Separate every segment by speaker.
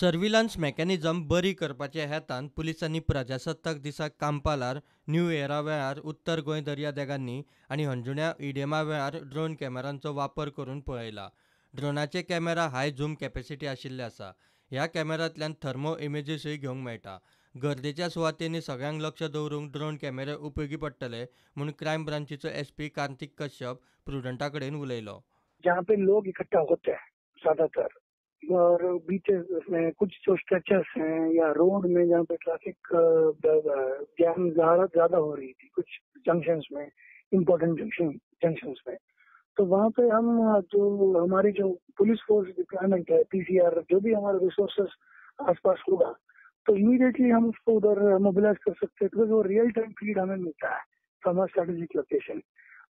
Speaker 1: Surveillance mechanism बरी करपाच्या हेतान पुलिसांनी प्रजासत्ताक दिसा कांपालार न्यू इयरा वेळार उत्तर गोंय दर्यादेगांनी आनी हणजुण्या ईडीएमा वेळार ड्रोन कॅमेरांचो वापर करून पळयला. ड्रोनाचे कॅमेरा हाय झूम कॅपेसिटी आशिल्ले आसा. ह्या कॅमेरांतल्यान थर्मो इमेजीसूय घेवंक मेळटा. गर्देच्या सुवातेंनी सगळ्यांक लक्ष दवरूंक ड्रोन कॅमेरे उपयोगी पडटले म्हूण क्रायम ब्रांचीचो एसपी कार्तिक कश्यप प्रुडंटा कडेन उलयलो.
Speaker 2: जहाँ पे लोग इकट्ठा होते हैं ज्यादातर और बीचेस में कुछ जो स्ट्रेचेस हैं या रोड में जहाँ पे ट्रैफिक जाम ज्यादा हो रही थी कुछ जंक्शंस में, इम्पोर्टेंट जंक्शंस में, तो वहाँ पे हम जो हमारी जो पुलिस फोर्स डिप्लॉयमेंट है, पीसीआर, जो भी हमारे रिसोर्सेस आसपास होगा तो इमीडिएटली हम उसको उधर मोबिलाइज कर सकते हैं, because वो रियल टाइम फीड हमें मिलता है फ्रॉम अ स्ट्रेटेजिक लोकेशन.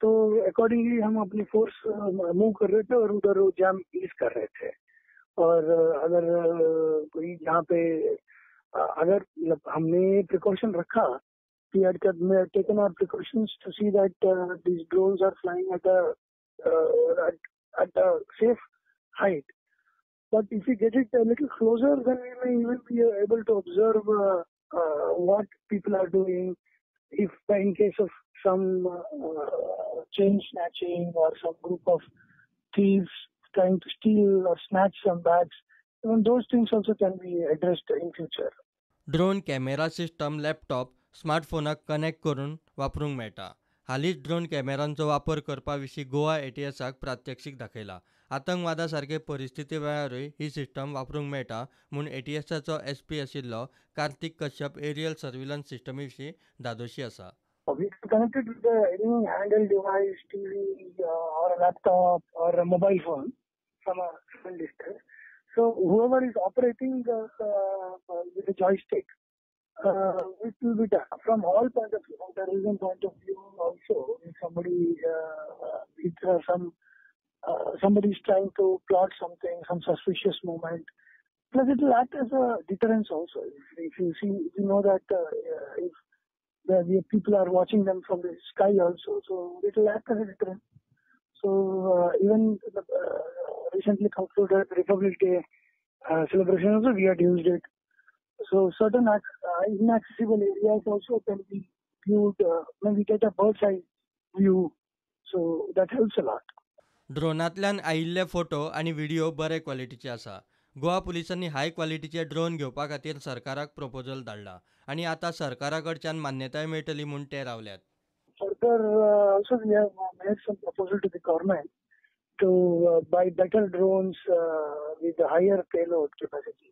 Speaker 2: तो अकॉर्डिंगली हम अपनी फोर्स मूव कर रहे थे और उधर वो जाम ईज कर रहे थे. और अगर कोई यहाँ पे अगर हमने प्रिकॉशन रखा, we had taken our precautions to see that these drones are flying at a safe height. But if we get it a little closer, then we may even be able to observe what people are doing. If in case of some chain snatching or some group of thieves trying to steal or snatch some bags, even those things also can be addressed in future.
Speaker 1: Drone camera system laptop, स्मार्टफोनाक connect करून वापरूंक मेळटा. हालींच drone कॅमेरांचो वापर करपा विशीं गोवा एटीएसाक प्रात्यक्षीक दाखयला. आतंकवादा सारके परिस्थिती वेळारूय ही सिस्टम वापरूंक मेळटा म्हूण एटीएसाचो एसपी आशिल्लो कार्तिक कश्यप एरियल सर्विलन्स सिस्टमी विशीं धादोशी आसा.
Speaker 2: We can connect it with any handheld device, TV or a laptop or a mobile phone from a certain distance. So whoever is operating with the joystick, it will be done from all point of view, from terrorism point of view also. If somebody, somebody is trying to plot something, some suspicious movement, plus it will act as a deterrence also. If you see, if you know that if the people are watching them from the sky also, so it will act as a deterrent. So even the recently concluded Republic Day celebration also, we had used it. So certain inaccessible areas also can be viewed when we get a bird's eye view. So that helps a lot.
Speaker 1: ड्रोनांतल्यान आयिल्ले photo आनी video बरे क्वॉलिटीचे आसा. गोवा पुलिसांनी हाय क्वॉलिटीचे drone घेवपा खातीर सरकाराक proposal धाडला आनी आतां सरकारा कडच्यान मान्यताय मेळटली म्हूण ते रावल्यात.
Speaker 2: Further, also we have made some proposal to the government to buy better drones with higher payload capacity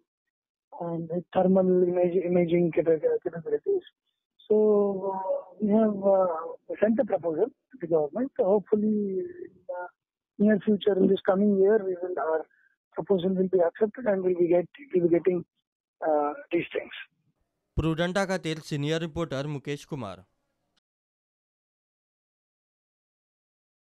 Speaker 2: and with thermal imaging capabilities. So we have sent a proposal to the government. Hopefully, in the near future, in this coming year, we will, our proposal will be accepted and we will be getting these things.
Speaker 1: प्रुडंटा खातीर senior reporter Mukesh Kumar.